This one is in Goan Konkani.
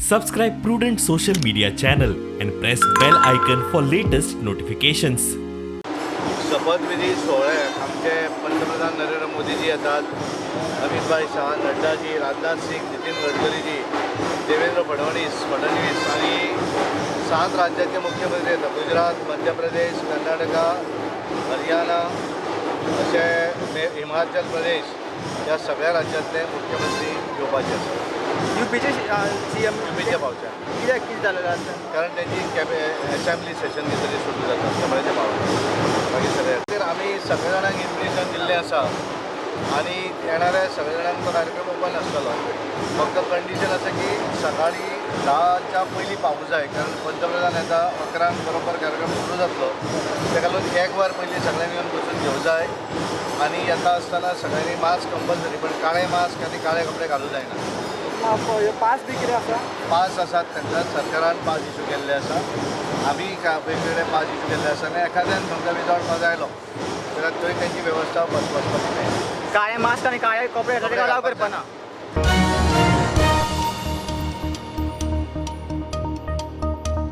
Subscribe Prudent Social Media channel and press bell icon for latest notifications. शपथविधी सोहळे आमचे पंतप्रधान नरेंद्र मोदीजी येतात, अमितभाई शाह, नड्डाजी, राजनाथ सिंग, नितीन गडकरीजी, देवेंद्र फडणवीस फडणवीस आणि 7 राज्याचे मुख्यमंत्री येतात. गुजरात, मध्य प्रदेश, कर्नाटका, हरियाणा अशे हिमाचल प्रदेश ह्या सगळ्या राज्यांतले मुख्यमंत्री येवपाचे आसात. युपीचे सीएम युपीचे पावचे. कित्याक कितें जालेलें आसा? कारण त्यांची कॅबे असेंब्ली सेशन कितें तरी सुरू जाता, त्यामुळे ते पावना. बाकी सगळे तर आमी सगळ्या जाणांक इन्विटेशन दिल्लें आसा आनी येणाऱ्या सगळ्या जाणांक तो कार्यक्रम ओपन आसतलो. फक्त कंडिशन आसा की सकाळी 10च्या पयलीं पावूं जाय, कारण पंतप्रधान येता 11 बरोबर कार्यक्रम सुरू जातलो. ताका लागून एक वर पयलीं सगळ्यांनी येवन बसून घेवं जाय आनी येता आसतना सगळ्यांनी मास्क कंपल्सरी, पण काळे मास्क आनी काळे कपडे घालूं जायना. पास बी कितें आसा? पास आसात तांकां, सरकारान पास इशू केल्ले आसा. आमी वेगवेगळे पास इशू केल्ले आसा आनी एखाद्यान समजा विदावट पास आयलो जाल्यार थंय तेंची वेवस्था वचपाची मेळटा. काळे मास्क आनी काळे कपडे घातले अलाव करपाना.